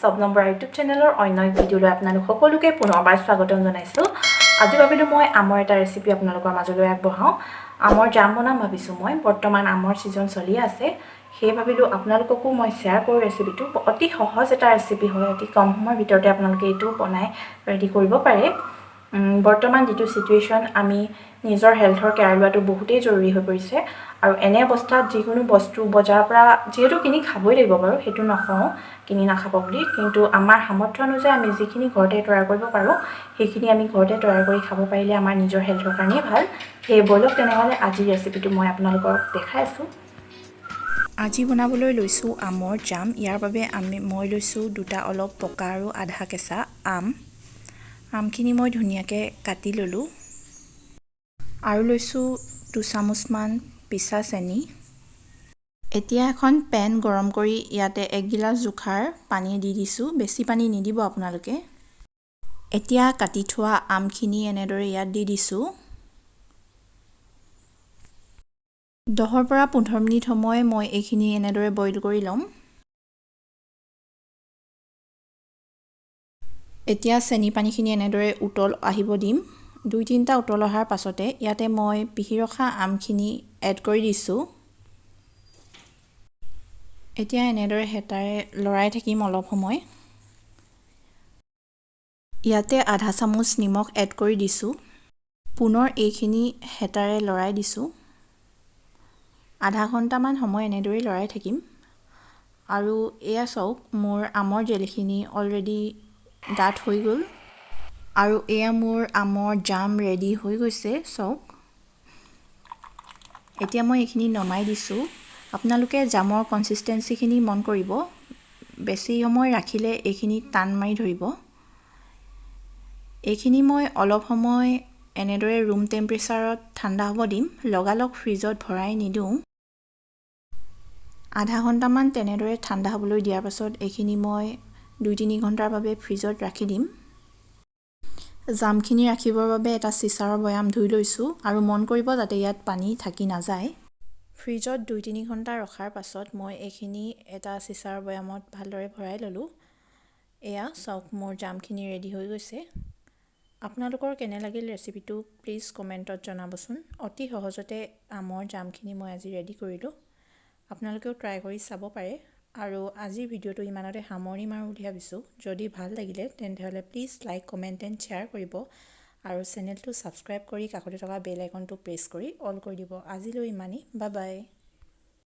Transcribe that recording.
Shabnam Bora YouTube চেনেলৰ অন্য এক ভিডিঅ'লৈ আপোনালোক সকলোকে পুনৰবাৰ স্বাগতম জনাইছোঁ। আজি ভাবিলোঁ মই আমৰ এটা ৰেচিপি আপোনালোকৰ মাজলৈ আগবঢ়াওঁ। আমৰ জাম বনাম ভাবিছোঁ মই। বৰ্তমান আমৰ ছিজন চলি আছে, সেয়ে ভাবিলোঁ আপোনালোককো মই শ্বেয়াৰ কৰোঁ ৰেচিপিটো। অতি সহজ এটা ৰেচিপি হয়, অতি কম সময়ৰ ভিতৰতে আপোনালোকে এইটো বনাই ৰেডি কৰিব পাৰে। বৰ্তমান যিটো চিটুৱেশ্যন, আমি নিজৰ হেল্থৰ কেয়াৰ লোৱাটো বহুতেই জৰুৰী হৈ পৰিছে আৰু এনে অৱস্থাত যিকোনো বস্তু বজাৰৰ পৰা যিহেতু কিনি খাবই লাগিব বাৰু, সেইটো নকওঁ কিনি নাখাব বুলি, কিন্তু আমাৰ সামৰ্থ্য অনুযায়ী আমি যিখিনি ঘৰতে তৈয়াৰ কৰিব পাৰোঁ, সেইখিনি আমি ঘৰতে তৈয়াৰ কৰি খাব পাৰিলে আমাৰ নিজৰ হেল্থৰ কাৰণেই ভাল। সেয়ে ব'লক তেনেহ'লে, আজিৰ ৰেচিপিটো মই আপোনালোকক দেখাই আছোঁ। আজি বনাবলৈ লৈছোঁ আমৰ জাম। ইয়াৰ বাবে মই লৈছোঁ দুটা অলপ পকা আৰু আধা কেঁচা আম। আমখিনি মই ধুনীয়াকৈ কাটি ল'লোঁ আৰু লৈছোঁ 2 চামুচমান পিছা চেনি। এতিয়া এখন পেন গৰম কৰি ইয়াতে এক গিলাচ জোখাৰ পানী দি দিছোঁ। বেছি পানী নিদিব আপোনালোকে। এতিয়া কাটি থোৱা আমখিনি এনেদৰে ইয়াত দি দিছোঁ। 10ৰ পৰা 15 মিনিট সময় মই এইখিনি এনেদৰে বইল কৰি ল'ম। এতিয়া চেনি পানীখিনি এনেদৰে উতল আহিব দিম। দুই তিনিটা উতল অহাৰ পাছতে ইয়াতে মই পিহি ৰখা আমখিনি এড কৰি দিছোঁ। এতিয়া এনেদৰে হেতাৰে লৰাই থাকিম অলপ সময়। ইয়াতে আধা চামুচ নিমখ এড কৰি দিছোঁ। পুনৰ এইখিনি হেতাৰে লৰাই দিছোঁ। আধা ঘণ্টামান সময় এনেদৰেই লৰাই থাকিম। আৰু এয়া চাওক, মোৰ আমৰ জেলিখিনি অলৰেডি ডাঠ হৈ গ'ল আৰু এয়া মোৰ আমৰ জাম ৰেডি হৈ গৈছে, চাওক। এতিয়া মই এইখিনি নমাই দিছোঁ। আপোনালোকে জামৰ কনচিষ্টেঞ্চিখিনি মন কৰিব। বেছি সময় ৰাখিলে এইখিনি টান মাৰি ধৰিব। এইখিনি মই অলপ সময় এনেদৰে ৰুম টেম্পাৰেচাৰত ঠাণ্ডা হ'ব দিম, লগালগ ফ্ৰিজত ভৰাই নিদিওঁ। আধা ঘণ্টামান তেনেদৰে ঠাণ্ডা হ'বলৈ দিয়াৰ পাছত এইখিনি মই 2-3 ঘণ্টাৰ বাবে ফ্ৰিজত ৰাখি দিম। জামখিনি ৰাখিবৰ বাবে এটা চিচাৰৰ বৈয়াম ধুই লৈছোঁ আৰু মন কৰিব যাতে ইয়াত পানী থাকি নাযায়। ফ্ৰিজত 2-3 ঘণ্টা ৰখাৰ পাছত মই এইখিনি এটা চিচাৰৰ বৈয়ামত ভালদৰে ভৰাই ল'লোঁ। এয়া চাওক, মোৰ জামখিনি ৰেডি হৈ গৈছে। আপোনালোকৰ কেনে লাগিল ৰেচিপিটো, প্লিজ কমেণ্টত জনাবচোন। অতি সহজতে আমৰ জামখিনি মই আজি ৰেডি কৰিলোঁ। আপোনালোকেও ট্ৰাই কৰি চাব পাৰে। আৰু আজিৰ ভিডিঅ'টো ইমানতে সামৰণি মাৰোঁ বুলি ভাবিছোঁ। যদি ভাল লাগিলে, তেন্তে please like, comment and share কৰিব আৰু চেনেলটো ছাবস্ক্ৰাইব কৰি কাষতে থকা বেল আইকনটো প্ৰেছ কৰি অল কৰি দিব। আজিলৈ ইমানেই, বাই বাই।